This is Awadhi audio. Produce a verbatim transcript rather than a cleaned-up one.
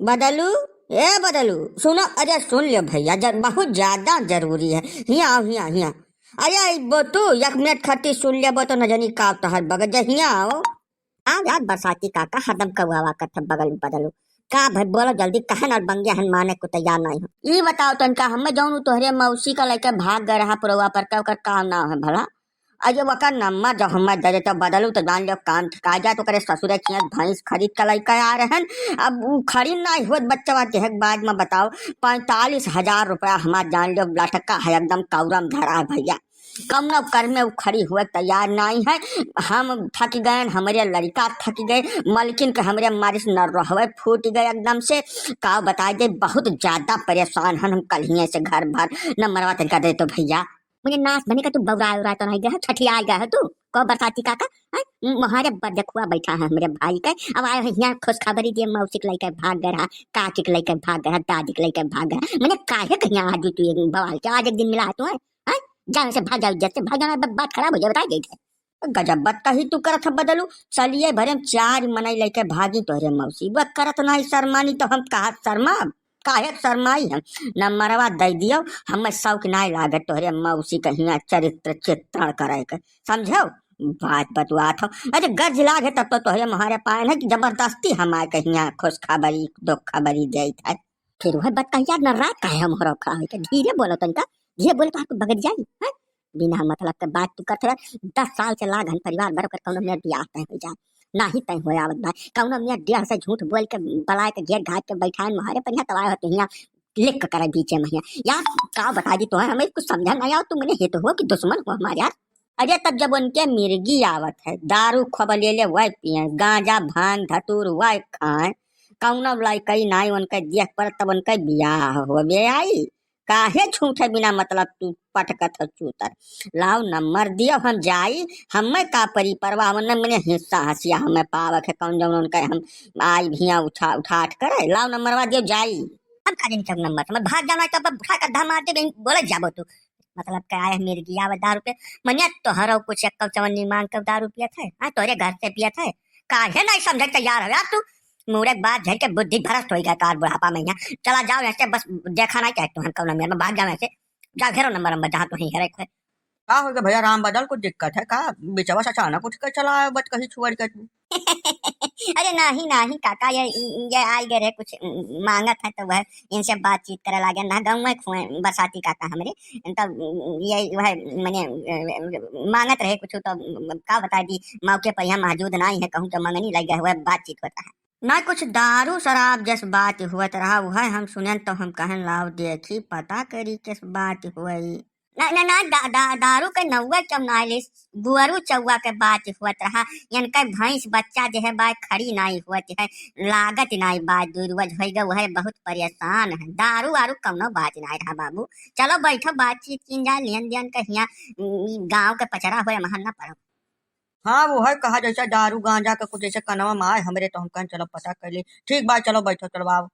बदलू, ए बदलू, सुनो, अरे सुन लियो भैया, जर-, बहुत ज्यादा जरूरी है। हियाँ आओ, हियाँ, हियाँ। अरे अइबो तू, एक मिनट खातिर सुन लेबो तो न जानी का तोहर बगल जे हियाँ आओ। आ यार बरसाती काका, हरदम कौआ वाकत है बगल में बदलू। का भाई बोलो जल्दी, काहे ना बंगे हन माने को तैयार नहीं हो। ई बताओ तनका हमें जौन उ तोहरे मौसी का लइके भाग गए रहा पुरवा पर, का ओकर का नाम है भला? अरे ओकर नंबर जो हमें दे देते बदलू तो जान लो काम ठिका जाए। तो ओकरे ससुरे खियाँ भैंस खरीद के लइके आ रहे हैं, अब उ खड़ी नहीं होत बच्चा देख बाद में बताओ। पैंतालीस हजार रुपया हमार जान लो लटका है एकदम कौरम धरा है भैया। कौनो कर में उ खड़ी हुए तैयार नहीं है। हम थक गए, हमरे लड़का थक गए, मलकिन के हमरे मारे से न रहवे फूट गए एकदम से। का बताई दे, बहुत ज्यादा परेशान हन हम कल्हिए से घर भर। नंबरवा तनका दे तो भैया। मुझे नाश बने का तू बौराए उराए तो नहीं गया, ठठियाए गया है तू। को बरसाती काका, हैं? म्हारे बदखुआ बैठा है हमरे भाई के, अब आए हैं हियाँ खुशखबरी दिए, मौसी के लइके भाग गए रहा, काकी के लइके भाग गए रहा, दादी के लइके भाग गए रहा। मने काहे कहीं आज तू एक बवाल के, आज एक दिन मिला है तू, हैं? हैं? जाओ से भाग जाओ, इज्जत से भाग जाओ, ब-, बात खराब हो जाए, बताई देत है। गजब बात कही तू करत है बदलू, चलिए भरे हम चार मनई लइके भागी तोहरे मौसी, वो करत नहीं शर्मानी तो हम कहा शर्मा, काहे शर्माई हम? नंबरवा दे दियो, हमें शौक नाय लागे तोहरे मौसी के हियाँ चरित्र चित्रण करे के, समझो? बात बतुआत हो, अरे गर्ज लागे तब तो तोहरे मोहरे पाए न कि जबरदस्ती हम आए के हियाँ खुशखबरी दुखखबरी देत है। फिर वह बतकहिया न रात काहे हम हरो खड़ा होइके धीरे बोलो तनिका, धीरे बोले तो आपको बगड़ जाई, हैं? बिना मतलब के बात तू करत रह। दस साल से लागन परिवार भर ओकर कौनो मियाँ बियाह तय हो जाए, नाही तय हो आवत बा। कौनो मियाँ डेढ़ से झूठ बोल के बलाए के घेर घाट के बैठाए मोहरे पर यहाँ तबाह होते हियाँ लिख के करे बीचे में हियाँ। यार का बता दी तोहे, हमें कुछ समझा नहीं आओ, तू मने हित हो कि दुश्मन हो हमारे यार। अरे तब जब उनके मिर्गी आवत है, दारू खूब ले ले वह पिए, गांजा भांग धतूर वह खाए, कौनो लइकई नाई उनके देख पर तब उनके बियाह होवे आई। काहे झूठे बिना मतलब तू पटकत हो चूतर? लाओ नंबर दियो, हम जाई, हमें का परी परवाह, उन्हें मने हिस्सा हसिया हमें पावक है, कौन जौन उनके हम आई भिया उठा, उठाट करे, लाओ नंबरवा दियो, जाई। हम का जानी कब नंबर, समझ भाग जाओ, नहीं तो अब उठा कर धमार दे, बोले जाबो तू। मतलब का आए मिर्गिया व दारू पे, मने तोहरो कुछ एक कप चवन्नी मांग के दारू पियत है, हाँ, तोरे घर से पियत है, काहे नहीं समझे तैयार हो यार तू? मुड़े के बाद झड़ के बुद्धि भ्रष्ट हो गया कार बुढ़ापा में यहाँ। चला जाओ यहाँ से, बस देखा नहीं चाहे तुहन कौन मेरे में, भाग जाओ यहाँ से, जा घेरो नंबर नंबर जहाँ तुही हेरे खोए। का हो गया भैया राम बदल, कुछ दिक्कत है का? बिचवा से अचानक उठ के चला आए बत कही छोड़ के तू। अरे नाही नाही काका, ये ये आई गए रहे कुछ मांगत है तो वह इनसे बातचीत करे लागे ना, गाँव में खुए बरसाती काका हमरे, तब ये वह मने मांगत रहे कुछ तो का बता दी, मौके पर यहाँ मौजूद नहीं है, कहूँ तो मंगनी लग गए हुए बातचीत होता है। ना कुछ दारू शराब जस बात हुअत रहा, वह हम सुनन तो हम कहन लाओ देखी पता करी किस बात हुई। ना ना ना दा, दा, दारू के नौवा चौनालीस गुअरू चौवा के बात हुअत रहा। इनके भैंस बच्चा जे है बाय खड़ी नाई हुअत है, लागत नाई बाय, दू रोज होइ गए, वह बहुत परेशान है। दारू वारू कौनो बात नाई रहा बाबू। चलो बैठो बातचीत कीन जाए, लेन देन के हियाँ गाँव के पचरा हुए महन ना पड़ो। हाँ वो है कहा जैसे दारू गांजा के कुछ जैसे कनवा में आए हमरे तो हम कहन चलो पता कर ले। ठीक बा चलो बैठो चलो आओ।